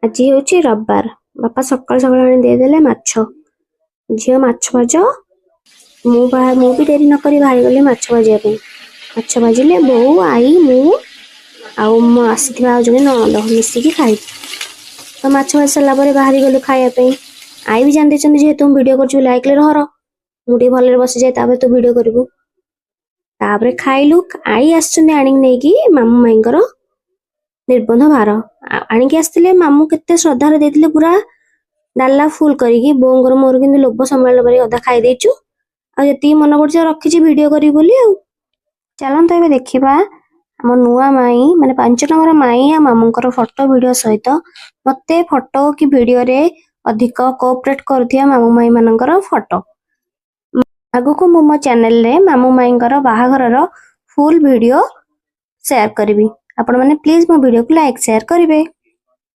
ଆଜି ହେଉଛି ରବିବାର। ବାପା ସକାଳୁ ସକାଳୁ ଆଣି ଦେଇଦେଲେ ମାଛ। ଝିଅ ମାଛ ଭାଜ। ମୁଁ ବି ଡେରି ନକରି ବାହାରିଗଲି ମାଛ ଭାଜିବା ପାଇଁ। ମାଛ ଭାଜିଲେ ବୋଉ, ଆଈ, ମୁଁ ଆଉ ମୋ ଆସିଥିବା ଆଉ ଜଣେ ନଣନ୍ଦ ମିଶିକି ଖାଇବୁ। ତ ମାଛ ଭାଜି ସାରିଲା ପରେ ବାହାରି ଗଲୁ ଖାଇବା ପାଇଁ। ଆଈ ବି ଜାଣି ଦେଇଛନ୍ତି, ଯେହେତୁ ମୁଁ ଭିଡ଼ିଓ କରୁଛି ବୋଲି। ଆଈ କହିଲେ, ରହ ରହ, ମୁଁ ଟିକେ ଭଲରେ ବସିଯାଏ, ତାପରେ ତୁ ଭିଡ଼ିଓ କରିବୁ। ତାପରେ ଖାଇଲୁ। ଆଈ ଆସିଛନ୍ତି ଆଣିକି ନେଇକି ମାମୁଁ ମାଇଁଙ୍କର ନିର୍ବନ୍ଧ ଭାର ଆଣିକି ଆସିଥିଲେ। ମାମୁଁ କେତେ ଶ୍ରଦ୍ଧାରେ ଦେଇଥିଲେ, ପୁରା ଡାଲା ଫୁଲ କରିକି। ବୋଉଙ୍କର ମୋର କିନ୍ତୁ ଲୋଭ ସମ୍ଭାଳି ନପାରି ଅଧା ଖାଇ ଦେଇଛୁ, ଆଉ ଯେତିକି ମନେ ପଡୁଛି ଆଉ ରଖିଛି ଭିଡ଼ିଓ କରିବି ବୋଲି। ଆଉ ଚାଲନ୍ତୁ ଏବେ ଦେଖିବା ଆମ ନୂଆ ମାଇଁ, ମାନେ 5 ନମ୍ବର ମାଇଁ ଆଉ ମାମୁଁଙ୍କର ଫଟୋ ଭିଡ଼ିଓ ସହିତ ମତେ ଫଟୋ କି ଭିଡ଼ିଓରେ ଅଧିକ କୋଅପରେଟ କରୁଥିବା ମାମୁଁ ମାଇଁ ମାନଙ୍କର ଫଟୋ। ଆଗକୁ ମୁଁ ମୋ ଚ୍ୟାନେଲରେ ମାମୁଁ ମାଇଁଙ୍କର ବାହାଘରର ଫୁଲ ଭିଡ଼ିଓ ସେୟାର କରିବି। ଆପଣମାନେ ପ୍ଲିଜ ମୋ ଭିଡ଼ିଓକୁ ଲାଇକ୍, ସେୟାର କରିବେ।